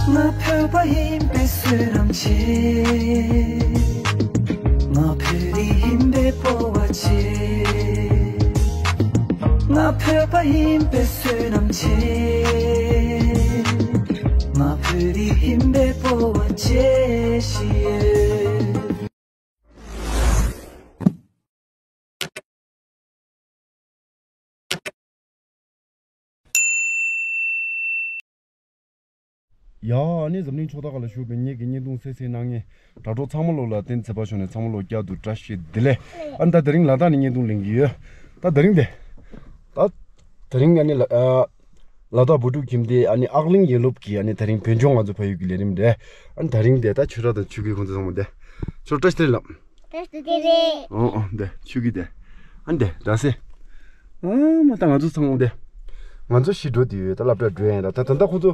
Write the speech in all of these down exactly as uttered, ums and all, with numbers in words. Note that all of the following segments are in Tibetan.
ང་བོད་པ་ཡིན་པའི་བསོད་ནམས་ཆེ། ང་བོད་རིགས་ཡིན་པའི་སྤོབས་པ་ཆེ། ང་བོད་པ་ཡིན་པའི་བསོད་ནམས་ཆེ། ང་བོད་རིགས་ཡིན་པའི་སྤོབས་པ་ཆེ་ཞིག་ཡོད། ཡ། ཨ་ནི་འཛམ་གླིང་ཕྱོགས་མཐའ་ཁག་ལ་བཞུགས་པའི་ངེད་ཀྱི་བརྙན་ཐུང་གསན་གཟིགས་གནང་མཁན་དྲ་གྲོགས་ཚང་མ་ལོ་ལ་བསྟན་འཛིན་ཚེ་དཔག་ཤོར་ནས་ཚང་མ་ལོ་བསྐྱར་དུ་བཀྲ་ཤིས་བདེ་ལེགས། ཨ་ནི་ད་དེ་རིང་ལ་དྭགས་ནས་བརྙན་ཐུང་ལེན་གྱི་ཡོད། ད་དེ་རིང་དེ། ད་དེ་རིང་ཨ་ནི་ལ་ཨ། ལ་དྭགས་བོད་ཕྲུག་ཁྱིམ་སྡེ་ཨ་ནི་ཨག་གླིང་ཡན་ལུབ་ཀྱི་ཨ་ནི་ད་རིང་བོད་ལྗོངས་ང་ཚོ་ཕ་ཡུལ་གྱི་ལས་རིམ་རེད། ཨ་ནི་ད་རིང་དེ་ད་ཆོས་གྲགས་དང་ཆོས་སྐྱིད་ཁོང་ཚོ་ཚང་མ་དེ། ཆོས་གྲགས་བཀྲ་ཤིས་བདེ་ལེགས་ལགས། བཀྲ་ཤིས་བདེ་ལེགས། ཨོ་ཨོ་དེ་ཆོས་སྐྱིད་དེ། ཨ་ནི་དེ་ད་སེ། ཨ་མ་ད་ང་ཚོ་ཚང་མ་དེ། ང་ཚོ་ཤི་འགྲོ་དེ་ཡོད་ད་སློབ་གྲྭ་འགྲོ་ཡིན་ད་ད་ད་ད་ཁོང་ཚོ།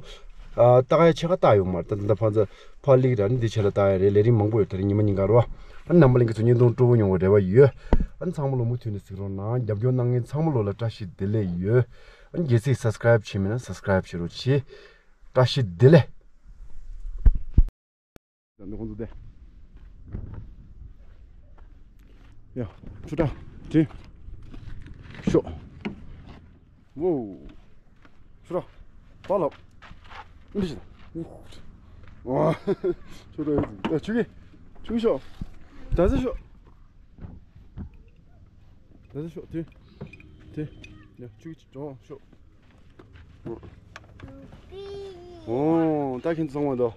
ཨ་ལྟ་ག་ཡ་ཕྱེད་ཀ་ལྟ་ཡོང་མ་རེད་ད་ད་ད་ཕ་ཚ་ཕ་ལིག་ར་ནི་འདི་ཆེད་ལ་ལྟ་ཡ་རེད་ལས་རིམ་མང་པོ་ཡོད་ད་རིང་ཉི་མ་ཉིན་ག་རོ། ཨ་ནི་ནང་པ་ལིང་གི་ཚོ་བརྙན་ཐུང་སྤྲོ་བོ་མྱོང་བའི་རེ་བ་ཡོད། ཨ་ནི་ཚང་མ་ལོ་མུ་མཐུད་ནས་གཟིགས་རོགས་གནང་རྒྱབ་སྐྱོར་གནང་མཁན་ཚང་མ་ལོ་ལ་བཀྲ་ཤིས་བདེ་ལེགས་ཡོད། ཨ་ནི་གལ་སྲིད་སབ་སི་ཀ་རབ་བྱས་མེད་ན་སབ་སི་ཀ་རབ་བྱེད་རོགས་བྱེད། བཀྲ་ཤིས་བདེ་ལེགས། ད་ནི་ཁོང་ཚོ་དེ། ཡ། ཆུ་ཏྲ། དྲིན། ཤོག་ཝོ། ཆུ་ཏྲ། པ་ལབ། འདི་ཞིག་ཨ། ཆུ་ཏྲ་ཡོད། ཡ་ཆུ་གི་ཆུ་གི་ཤོག་ད་ཟེར་ཤོག་ད་ཟེར་ཤོག་དེ། དེ། ཡ་ཆུ་གི་ཅོང་ཤོག་ཨོ། ད་ཁྱེད་ཚོ་ཚང་མ་འདུག་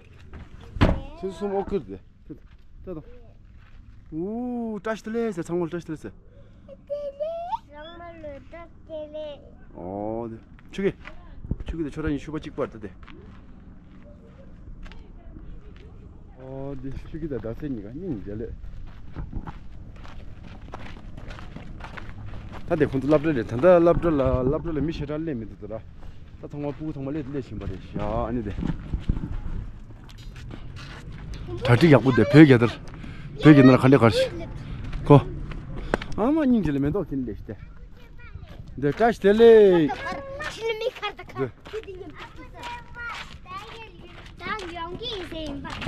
ཁྱེད་ཚོ་གསུམ་ཨོ་ཀིར་དེ། ད་ད། ཨུ། བཀྲ་ཤིས་བདེ་ལེགས་ཟེར་ཚང་མ་ལ་བཀྲ་ཤིས་བདེ་ལེགས་ཟེར། ཚང་མ་ལ་བཀྲ་ཤིས་བདེ་ལེགས། ཨོ་དེ། ཆུ་གི་ཆུ་གི་དེ་ཁྱོད་རང་གཉིས་ཤུ་པ་གཅིག་པར་ད་དེ། ཨོ་དེ་ཆུ་གི་དང་ཟླ་ཚེས་གཉིས་ཀ་སྙིང་རྗེ་ལེ། ད་དེ་ཁོང་ཚོ་སློབ་གྲྭ་རེད། ད་ལྟ་སློབ་གྲྭ་ལ་སློབ་གྲྭ་ལ་མི་ཞེ་དྲག་སླེབས་མི་འདུག་ད་ར། ད་ཚང་མ་སྤུ་གུ་ཚང་མ་སླེབས་སླེབས་བཞིན་པ་རེད་ཤག་ཨ་ནི་དེ། གྲ་སྒྲིག་ཡག་པོ་དེ་བོད་རྒྱལ་དར། བོད་རྒྱལ་དར་ག་འདྲ་གར་ཞིག་ཁོ། ཨ་མ་སྙིང་རྗེ་ལེ་མེ་ཏོག་ཁྱེར་སླེབས་ཤག་དེ། འདི་བཀྲ་ཤིས་བདེ་ལེགས།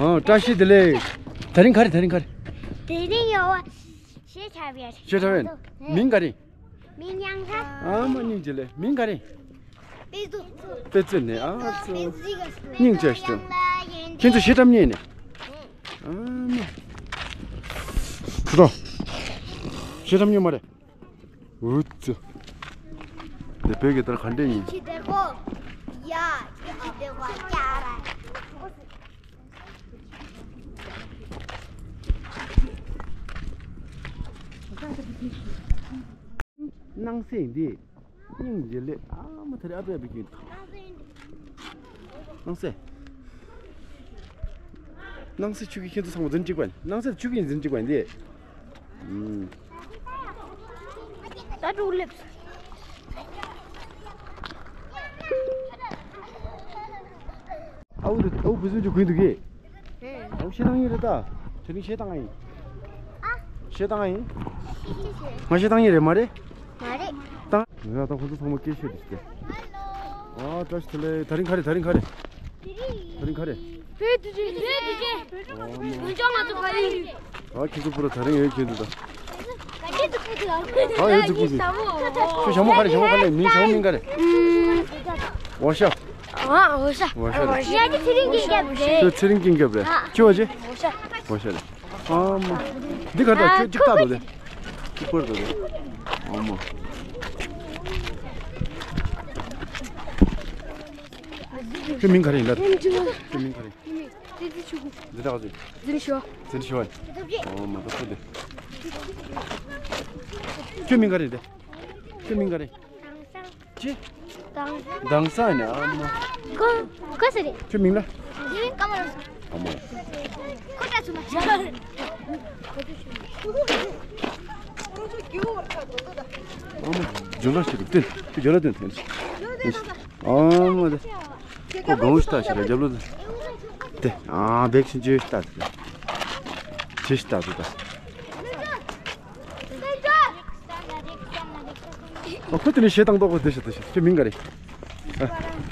ཨ་བཀྲ་ཤིས་བདེ་ལེགས། དེ་རིང་ག་རེ་དེ་རིང་ག་རེ། དེ་རིང་ཡོད་བ། ཤེས་བྱ་བའི། ཤེས་བྱ་བའི། མིང་ག་རེ། མིང་ཉང་ཁ། ཨ་མ་སྙིང་རྗེ་ལེ་མིང་ག་རེ། དཔེ་མཛོད། དཔེ་མཛོད་ནས་ཨ་ཙི། སྙིང་རྗེ་ཞིག་ཁྱེད་ཚོ་ཤེས་གྲབས་རྙེད་ནས། ཨ་མ། ཁུ་རོ། ཤེས་གྲབས་རྙེད་མ་རེད། འུ་ཙི། འདི་བོད་ཀྱི་དར་ག་འདྲས་ཡིན། སྣང་སྲིད་འདི། སྙིང་རྗེ་ལེ་ཨ་མ་ཐ་རེ་ཨ་པེ་ཨ་པེ་ཀྱིན། སྣང་སྲིད། སྣང་སྲིད་ཆུ་གི་ཁྱེད་ཚོ་ཚང་མ་འཛིན་གཅིག་པ་ཡིན། སྣང་སྲིད་ཆུ་གི་འཛིན་གཅིག་པ་ཡིན་འདི། ད་འགྲོ་སླེབས། ཨའུ་དེ་ཨའུ་བུ་ཟུན་གྱི་གུས་འདུག་གི། ཨའུ་ཤེས་ཏང་ཡིན་རེད་ད། དེ་རིང་ཤེས་ཏང་ཡིན། ཤེས་ཏང་ཡིན། ང་ཤེས་ཏང་ཡིན་རེད་མ་རེད། མ་རེད། ཏང་། ང་ད་ཁོ་ཚོ་ཚང་མ་སྐད་ཤོད་དེ་ཤེས། ཨ་བཀྲ་ཤིས་བདེ་ལེགས། དེ་རིང་ག་རེ་དེ་རིང་ག་རེ། དེ་རིང་ག་རེ། བོད་དུ་བྱོན། བོད་དུ་བྱོན། བོད་ལྗོངས་ང་ཚོ་ཕ་ཡུལ། ཨ་ཁྱེད་ཚོ་པུ་ར་དེ་རིང་ཡོད་ཁྱེད་ཚོ་ད། ག་འདྲས་ཚོ་ཕུད་དུ་ཡོང་། ཨ་ཡོད་ཚོ་ཕུད་དུ། ཁྱོད་ཞྭ་མོ་ག་རེ་ཞྭ་མོ་ག་རེ་མིང་ཞྭ་མོ་མིང་ག་རེ། ཨོ་ཤ། ཨ་འོ་ཤ། འོ་ཤ་རེད། ཡ་ཅི་ཚེ་རིང་གི་རྒྱབ་རེད། ཁྱོད་ཚེ་རིང་གི་རྒྱབ་རེད། ཨ་ཁྱོད་འོ་ཅི། འོ་ཤ། འོ་ཤ་རེད། ཨ་མ། འདི་ག་ད་ཨ་ཁྱོད་གཅིག་ཁུ་ལྟ་དོ་དེ། གཅིག་པར་དོ་དེ། ཨ་མ། ཁྱོད་མིང་ག་རེ་ཡིན་ད། ཁྱོད་མིང་ག་རེ། ཙི་ཙི་ཆུ་ཁུ། འདི་ད་ག་ཚོད། ཙི་ནི་ཤོ། ཙི་ནི་ཤོ། ཨ་མ་ད་ཁུ་དེ། ཁྱོད་མིང་ག་རེ་དེ། ཁྱོད་མིང་ག་རེ། ཅི། དྭངས་སང་ནས་ཨ་མ། ཁོ། ཁོ་སུ་རེད། ཁྱོད་མིང་ལ། འདི་ཀ་མ་རོ། ཨ་མ། ཁོ་ཀ་སུ་མ། ཨ་མ། ཇོ་ལ་ཞིག་སྟོན། ཁྱོད་ཇོ་ལ་སྟོན། ཨ་མ་དེ། ཁོ་གང་ལ་ཞིག་ལྟ་ཞིག་རྒྱབ་ལོ་དེ། དེ། ཨ་བེག་སིན་ཇི་ལྟ་དེ། ཇི་ཞིག་ལྟ་དེ་ད། ཨ་ཁོ་དེ་ནས་ཞེ་སྡང་ཏོག་ཏོ་དེ་ཞིག་དེ་ཞིག་ཁྱོད་མིང་ག་རེ། ཨ་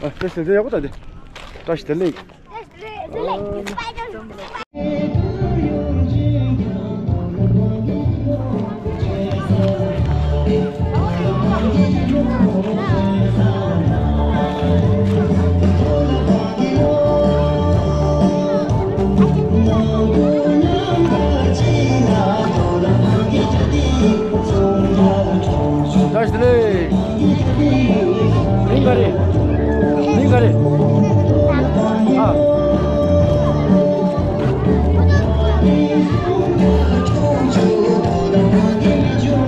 ཨ་དེ་ཞིག་དེ་ཡག་པོ་ད་དེ། བཀྲ་ཤིས་བདེ་ལེགས། བཀྲ་ཤིས་བདེ་ལེགས། མིང་ག་རེ། མིང་ག་རེ། ཨ།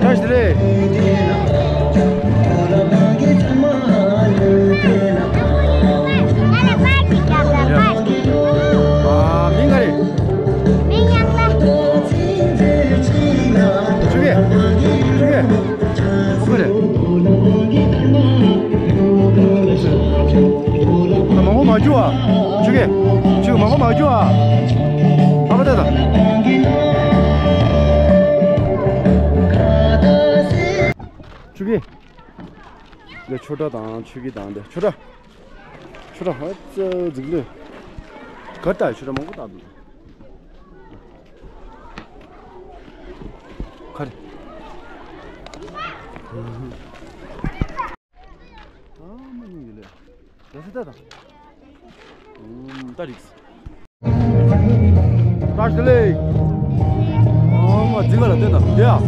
བཀྲ་ཤིས་བདེ་ལེགས། ཨ། མིང་ག་རེ། མིང་ཡང་ལ། ཆུ་གེ། ཆུ་གེ། ཨོ་ཁ་རེ། མང་པོ་མ་བྱུང་ཨ། ཆུ་གེ། ཆུ་གེ་མང་པོ་མ་བྱུང་ཨ། ཨ་མ་ད་ད། ཆུ་གེ། འདི་ཆོས་གྲྭ་དང་ཆོས་སྐྱིད་དང་འདི་ཆོས་གྲྭ། ཆོས་གྲྭ་ཧ་ཙི་འཛིག་ལོས། ག་ལྟ་ཆོས་གྲྭ་མང་པོ་བཏགས་འདུག་ག་རེ། ཨ་མ་ཉུང་ཡོད་ལེ། རྒྱ་སེ་ལྟ་དང་། ཨུམ། ལྟ་རིགས། བཀྲ་ཤིས་བདེ་ལེགས། ཨོ་མ་འཛིན་ག་ལ་བསྟན་དང་དེ་ཡ།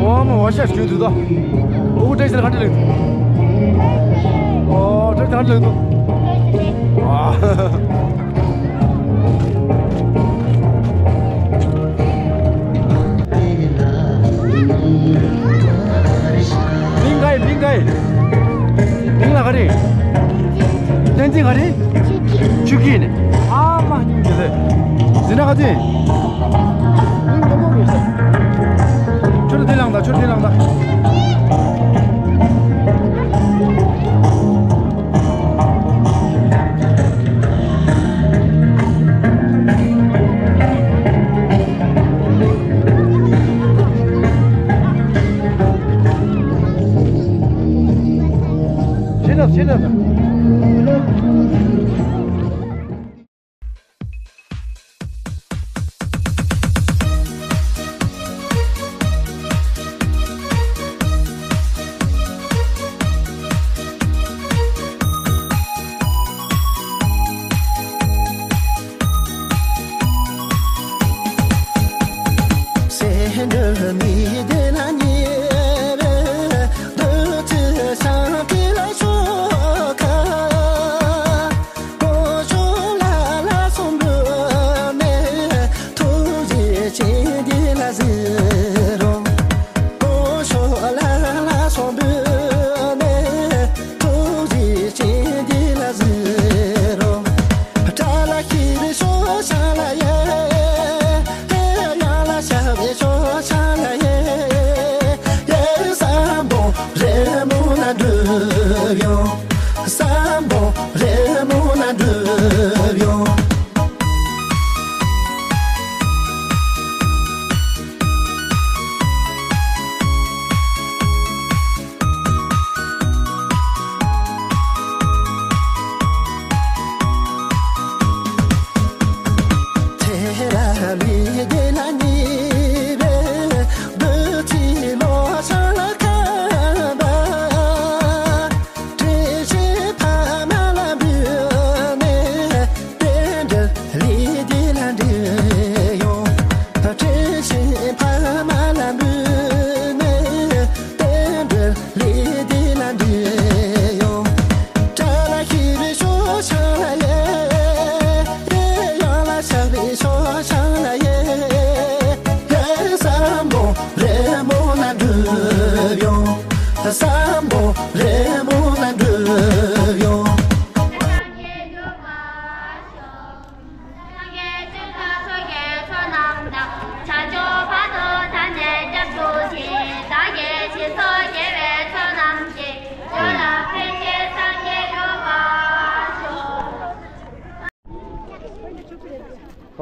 ཨོ་མ་བ་ཤ་ཞིག་འདུག་ད། ཨོ་བཀྲ་ཤིས་བདེ་ལེགས་ག་འདྲ་ལེགས་འདུག་ཨོ་བཀྲ་ཤིས་བདེ་ལེགས་འདུག་ཨ། མིང་ག་ཡིན། མིང་ག་ཡིན། མིང་ལ་ག་རེ། བསྟན་འཛིན་ག་རེ། ཆུ་སྐྱིད་ནས། ཨ་མ་སྙིང་རྗེ་ལེ། འཛིན་གྲྭ་ག་ཚོད་ཡིན། མིང་མང་པོ་ཡོད་ས། ཆུ་རུ་དེ་ལངས་དང་། ཆུ་རུ་དེ་ལངས་དང་།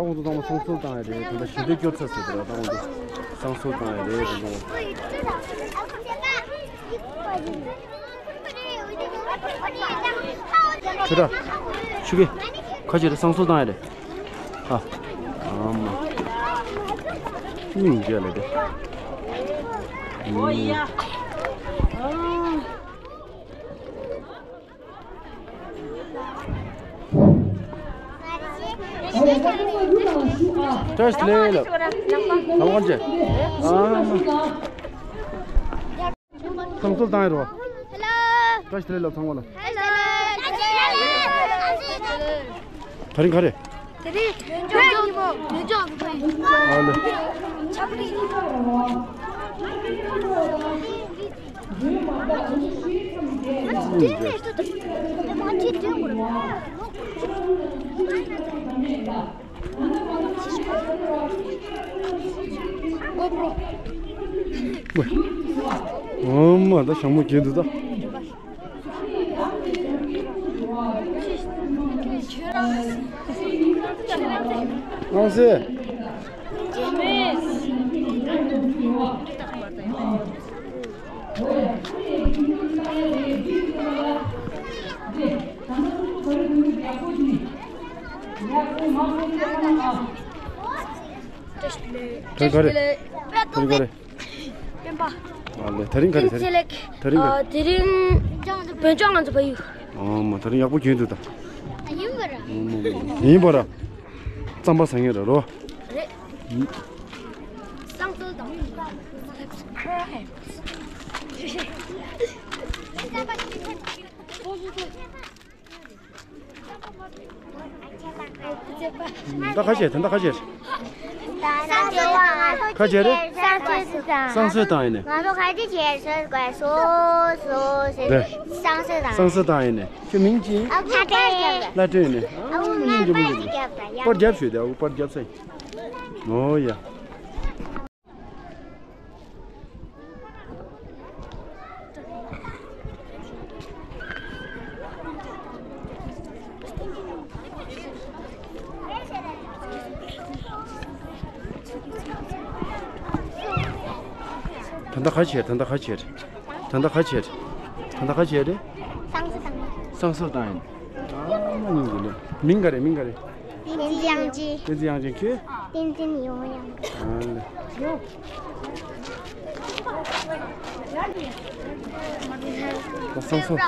ད་ཁོང་ཚོ་ཚང་མ་བསང་གསོལ་བཏང་ཡ་རེད། ད་ལྟ་ཞི་བདེ་སྐྱོར་ཚར་ཟེར་དུས་ད་ཁོང་ཚོ་བསང་གསོལ་བཏང་ཡ་རེད། ད་ཁོང་ཚོ། ཆུ་ར། ཆུ་གི་ཁ་ཆེ་རེད། བསང་གསོལ་བཏང་ཡ་རེད། ཨ། ཨ་མ། སྙིང་རྗེ་ལ་དེ། ཨོ་ཡ། བཀྲ་ཤིས་བདེ་ལེགས་ལགས། ལགས་སོ། ཨ་མ། བསང་གསོལ་བཏང་ཡ་རོ། བཀྲ་ཤིས་བདེ་ལེགས་ལགས་ཚང་མ་ལ། དེ་རིང་ག་རེ། དེ་རིང་བོད་ཉིན་མོ། བོད་ལྗོངས་ཀྱི་བོད་ཡིན། ཨ་ལེ། ཆབ་རིགས། ཨོ་མ་ད་ཞྭ་མོ་གྱོན་འདུག་ད། ཨང་སེ། དེ་ག་རེ། དེ་ག་རེ། སྤེན་པ། ཨ་ལེ། དེ་རིང་ག་རེ། དེ་རིང་། བསྟན་འཛིན་ལགས། དེ་རིང་ག་རེ། ཨ། དེ་རིང་བོད་ལྗོངས་ང་ཚོ་བལ་ཡུལ། ཨ་མ། དེ་རིང་ཡག་པོ་གྱོན་འདུག་ད། ཡིན་པ་ར། ཨ་མ་མ། ཡིན་པ་ར། རྩམ་པ་ཟ་མཁན་རེད་རོ། རེད། བསང་གསོལ་དང་། Subscribe། ད་ཁ་ཤས། ད་ད་ཁ་ཤས། ཁ་ཤས་རེད། བསང་གསོལ་བཏང་ཡིན་ནས། ང་ཚོ་ག་རེ་བྱས་སོ་དགོས། སོ་སོ་ཟེར། རེད། བསང་གསོལ་བཏང་། བསང་གསོལ་བཏང་ཡིན་ནས། ཁྱོད་མིང་ཅི། ཨ་ཁུ་ལྷ་སྒྲོན། ལྷ་སྒྲོན་ནས། ཨ་ཁུ་ང་པར་རྒྱབ་ད་ཡ། པར་རྒྱབ་ཞུས་ཏེ། ཨ་ཁུ་པར་རྒྱབ་ས་ཡིན། ཨོ་ཡ། ད་ལྟ་ག་བྱས། ད་ལྟ་ག་བྱས། ད་ལྟ་ག་བྱས། ད་ལྟ་ག་བྱས་རེད། བསང་གསོལ་བཏང་། བསང་གསོལ་བཏང་ཡིན། ཨ་མ་སྙིང་རྗེ་ལེ། མིང་ག་རེ། མིང་ག་རེ། བསྟན་འཛིན་དབྱངས་ཅན། བསྟན་འཛིན་དབྱངས་ཅན། ཁྱོད། བསྟན་འཛིན་ཡོངས་དབྱངས། ཨ་ལེ། བསང་གསོལ།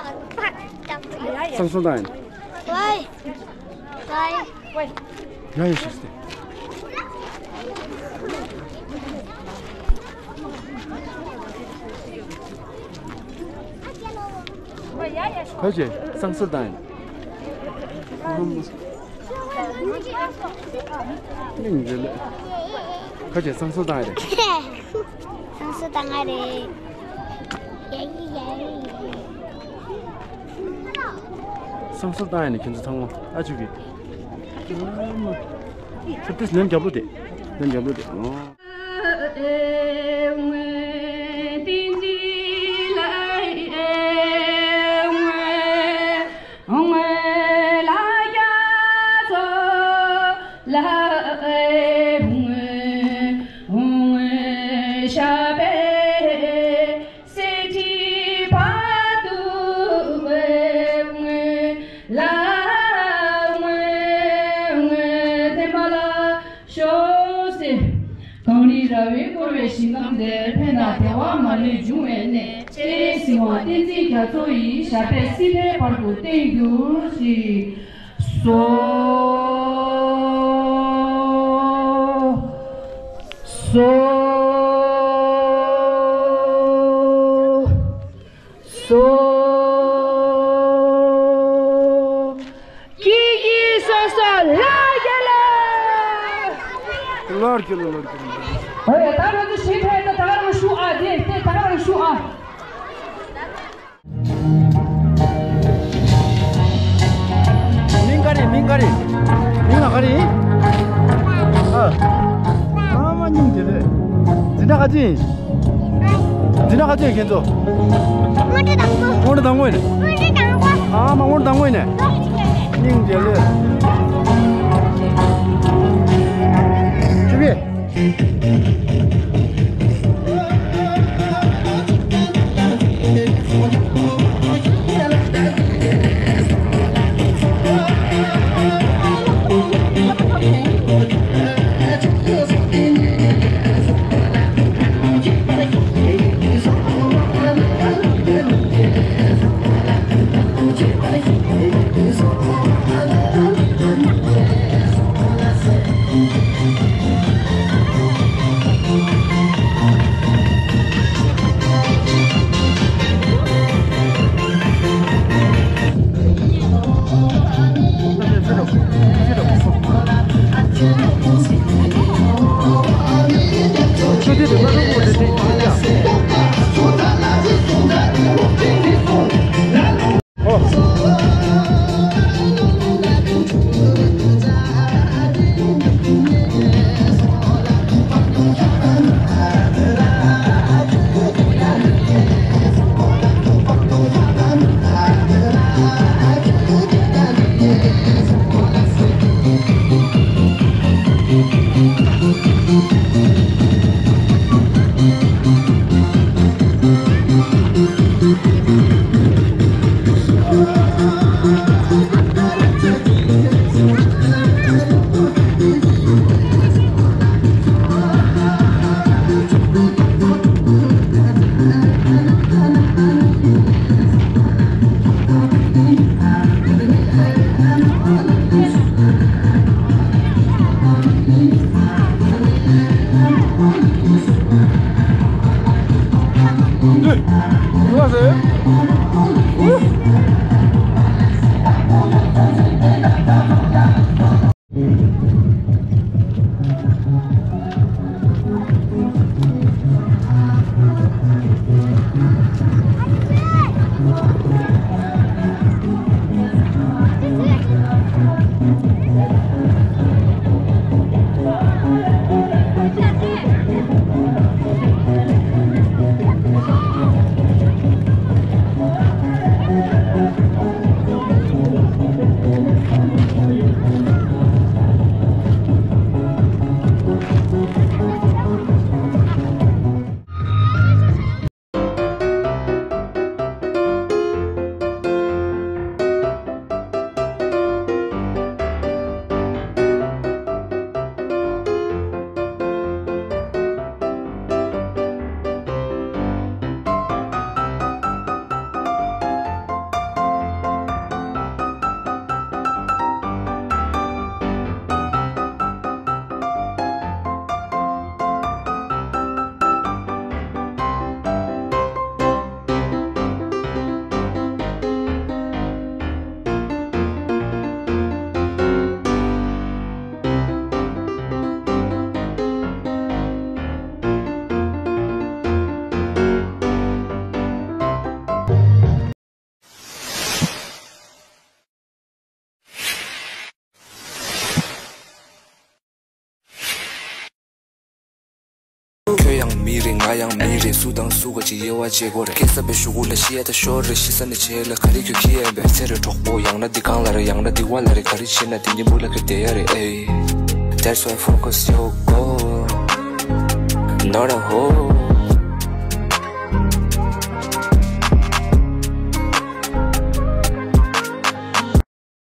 བསང་གསོལ་བཏང་ཡིན། ཝའི། ཝའི། ཡ་ཡ་ཤི་སྟེ། ཁ་ཆེ་བསང་གསོལ་བཏང་ཡིན། སྙིང་རྗེ་ལེ། ཁ་ཆེ་བསང་གསོལ་བཏང་ཡ་རེད། བསང་གསོལ་བཏང་ཡ་རེད། ཡ་ཡི་ཡ་ཡི་ཡ་ཡི། བསང་གསོལ་བཏང་ཡ་ནི་ཁྱེད་ཚོ་ཚང་མ་ཨ་ཅུ་གི། ཨ་མ། ཁྱོད་ཏིས་ལན་རྒྱབ་ལོ་དེ། ལན་རྒྱབ་ལོ་དེ། ཨོ། ཤོག་ཟེར། གངས་རི་ར་བས་བསྐོར་བའི་ཞིང་ཁམས་འདིར། ཕན་དང་བདེ་བ་མ་ལུས་འབྱུང་བའི་གནས། སྤྱན་རས་གཟིགས་དབང་བསྟན་འཛིན་རྒྱ་མཚོ་ཡི། ཞབས་པད་སྲིད་མཐའི་བར་དུ་བརྟན་གྱུར་ཅིག། སོ། སོ། སོ། ཀི་ཀི་སོ་སོ་ལྷ་རྒྱལ་ལ། ལྷ་རྒྱལ་ལ། ལྷ་རྒྱལ་ལ། ཨོ་ཡ། ད་རང་ཚོ་ཞིག་ཕེབས་ན་ད་ག་རང་ཤུགས་ཨ། དེ་དེ་ད་ག་རང་ཤུགས་ཨ། མིང་ག་རེ། མིང་ག་རེ། མིང་ལ་ག་རེ་ཡིན། ཨ། ཨ་མ་སྙིང་རྗེ་ལེ། འཛིན་གྲྭ་ག་ཚོད་ཡིན། འཛིན་གྲྭ་ག་ཚོད་ཡིན་ཁྱེད་ཚོ། སྔོན་འགྲོ་དང་པོ། སྔོན་འགྲོ་དང་པོ་ཡིན། སྔོན་འགྲོ་དང་པོ། ཨ་མ་སྔོན་འགྲོ་དང་པོ་ཡིན། སྙིང་རྗེ་ལེ། ཆུ་བེ། ཁྱོད་ཡང་མི་རེད། ང་ཡང་མི་རེད། སུ་དང་སུ་ག་ཅིག་དབྱེ་བ་འབྱེད་དགོས་རེད། སྐྱེས་ས་པའི་གཞུག་གུ་ལ་ཤི་ཡ་ད་ཤོར་རེད། ཤི་ས་ནས་བྱེད་ལ་ག་རེ་ཁྱོད་ཁྱི་ཡན་པའི་ཚེ་རེད་གྲོགས་པོ། ཡང་ན་འདི་གང་ལ་རེད། ཡང་ན་འདི་བ་ལ་རེད། ག་རེ་བྱེད་ན་དེ་ཉིན་བུ་ལ་ཁྱོད་བསྡད་ཡ་རེད། ཨེ། That's why focus your goal, not a hole.